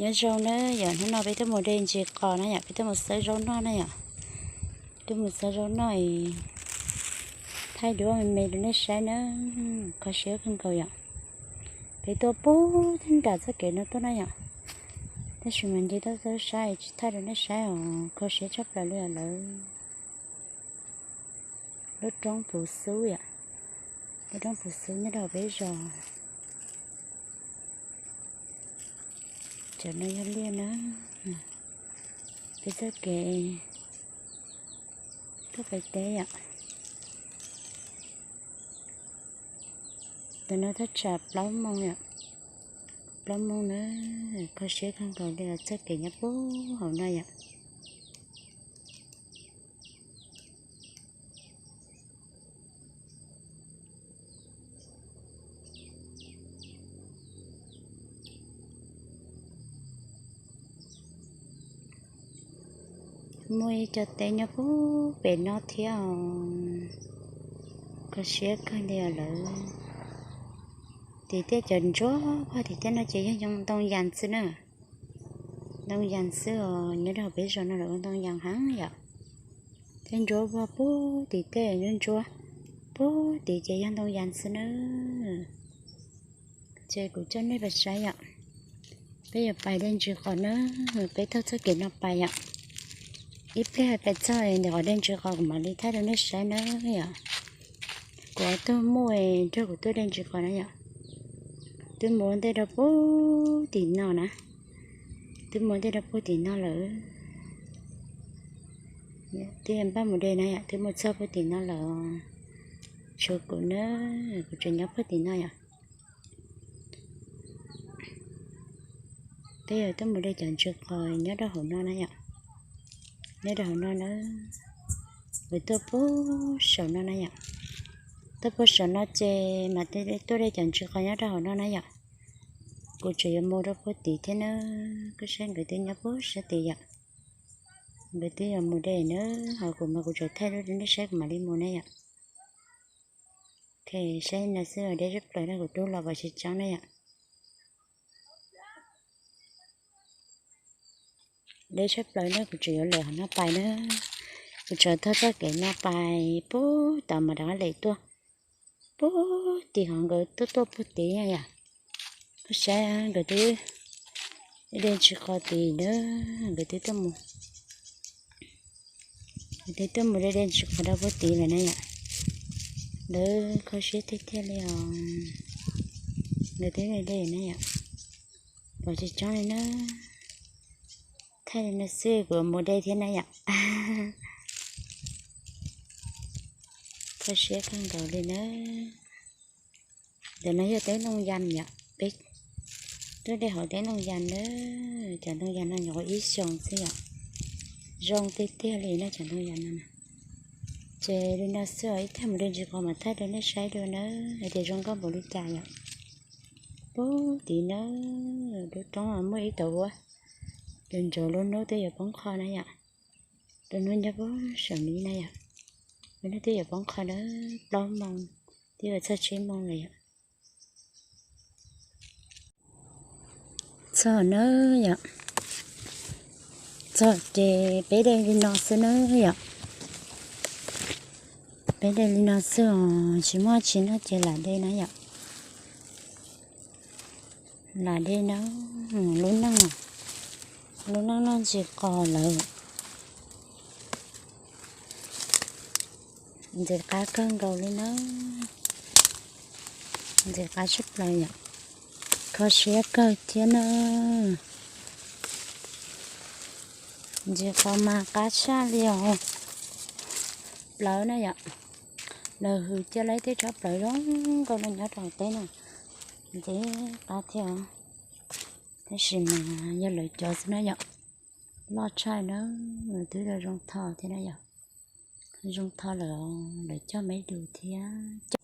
Nyob zoo na yom, hnub no peb tuaj mus de ntsis qos na yom, peb tuaj mus xawb zaub noj na yom. Tuaj mus xawb zaub noj es thaij duab me me rau nej saib na. Kho siab kawg nkaus yom. Peb tuaj pug thib nram txoj kev no tuaj na yom, tab sis mas nce tuaj txog saib tsis thaij rau nej saib os, kho siab tshaj plaws li os lawv. Lub roob Puv Xub yom, lub roob Puv Xub nyob rau peb zos. Cov no yog liaj na, peb txoj kev tuaj pem teb yom. Tam no thaj tsam plaub moos yom, plaub moos na, kho siab kawg nkaus li os, txoj kev nyob pug hauv no yom. Muaj ib co teb nyob pug pem no thiab os, kho siab kawg li os lawv. Tim tej cov ntsuab pog tim tej no ces yog ntoo yas xwb na. Ntoo yas xwb os, nyob rau peb zos no lawv ua ntoo yas heev yom. Tej ntsuab pog pug tim tej ntsuab, ntsuab pug tim ces yog ntoo yas xwb na. Ces kuv coj nej pais saib yom, peb yuav pais de ntsis qos na, peb taug txoj kev no pais yom. Ib pliag pais txog ntawm qhov de ntsis qos kuv mam li thaij rau nej saib na yom. Kuv ob tug muaj nrog kuv tuaj de ntsis qos na yom. Twb mus ua ntej rau pug tim no na, twb mus ua ntej rau pug tim no lawm. Twb npaj mus de na yom, twb mus txog pug tim no lawm. Tshuav kuv na, kuv tseem nyob pug tim no yom. Peb yuav tuaj mus de cov ntsis qos nyob rau hauv no na yom, nyob rau hauv no na. Kuv tuaj pug saum no na yom, tuaj pug saum no ces mam tuaj de cov ntsis qos nyob rau hauv no na yom. Kuv tseem yuav mus rau pug tid thiab na, koj saib nkawd twb nyob pug sab tid yom. Nkawd twb yuav mus de na, ho kuv mas kuv tseem thaij rau nej saib kuv mam li mus na yom. Ok, saib no xwb, deb tshaj plaws na, kuv rub los kom tsis tsoov na yom. Deb tshaj plaws na, kuv tseem yuav lawm hauv no pais na. Kuv tseem taug txoj kev no pais pug tod mas rov qab lem tuaj pug tim hov, nkawd tuaj tuaj pug tid na yom. Koj saib nkawd twb de ntsis qos tid na, nkawd twb tuaj mus, nkawd twb tuaj mus de de ntsis qos rau pug tid lawm na yom. Lawv kho siab tiag tiag li os, nkawd twb de de na yom. Kom tsis tsoov li na, thaij li no xwb kuv mus de thiab na yom. Kho siab kawg nkaus li na. Ntawm no yog teb ntoo yas yom, peb tuaj de hauv teb ntoo yas na. Cov ntoo yas no nyuam qhuav ib xyoos xwb yom, zoo tiag tiag li na cov ntoo yas no na. Ces li no xwb os, ib tag mus de ntsis qos mam thaij rau nej saib dua na, hais tias zoo nkauj npaum li cas yom. Pug tid na, lub roob muaj ib tauv ua, cov ntsuav lub hnub twb yuav poob qho na yom. Lub hnub nyob pug saum mi na yom, lub hnub twb yuav poob qho na, plaub moos twb yuav txog tsib moos lawm yom. Txog na yom, txog ces peb de li no xwb na yom. Peb de li no xwb os, tsis muaj tsis noj ces lam de na yom. Lam de na, lub neej, lub neej noj ntsis qos lawm. Ntxim qab kawg nkaus li na, ntxim qab tshaj plaws yom, kho siab kawg thiab na. Ntxim qos mas qab tshaj li os, plawv na yom, lawv hws cia lawv tej tsob plawv zoo nkauj no nyob rau hauv teb na, ntxim qab thiab os. Tab sis mas yog lawv cov xwb na yom, loj tshaj na, twb zoo tho thiab na yom, zoo tho lawm, lawv coj meb du thiab.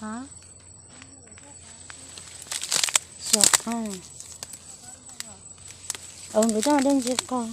Hả? Nkawd coj dej ntsis qos.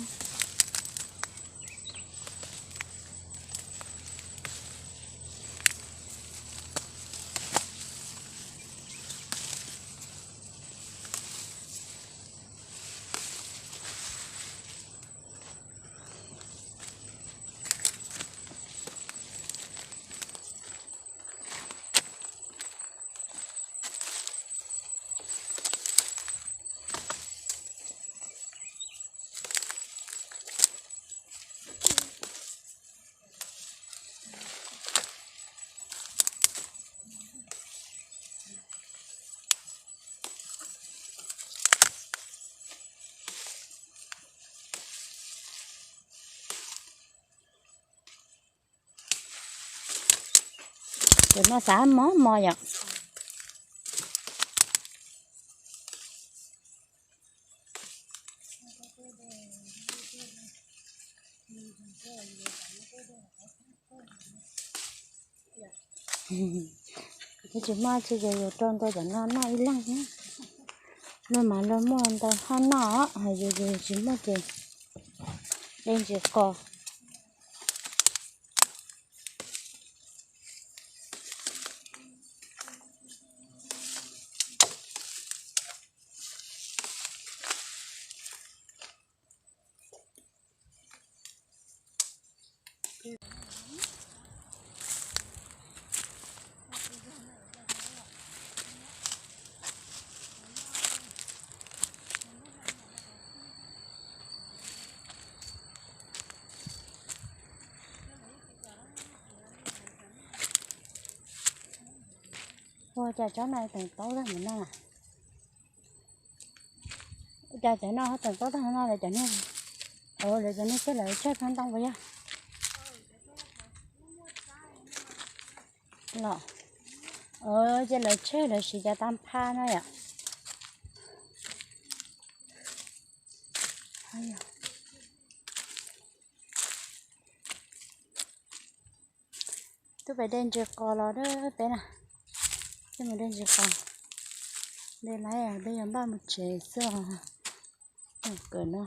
Cov no xav mos mos yom. Tsis muaj tsis ces yuav rau ntau cov no noj ib leeg. Luag mas luag muaj ntau haj noj, yus yus tsis muaj ces dej ntsis qos. Ua cas tsob no teem taub tag mus no na? Ua cas cov no ho teem taub tag no lawv cov niag, lawv cov niag tej lawv tseg phab ntoo puas yog? Los, ces lawv tseg lawv siv cov tag phab no yom. Twb pais de ntsis qos los peb na, twb mus de ntsis qos, de lawm peb yuav npaj mus tsev xwb os. Kawm no,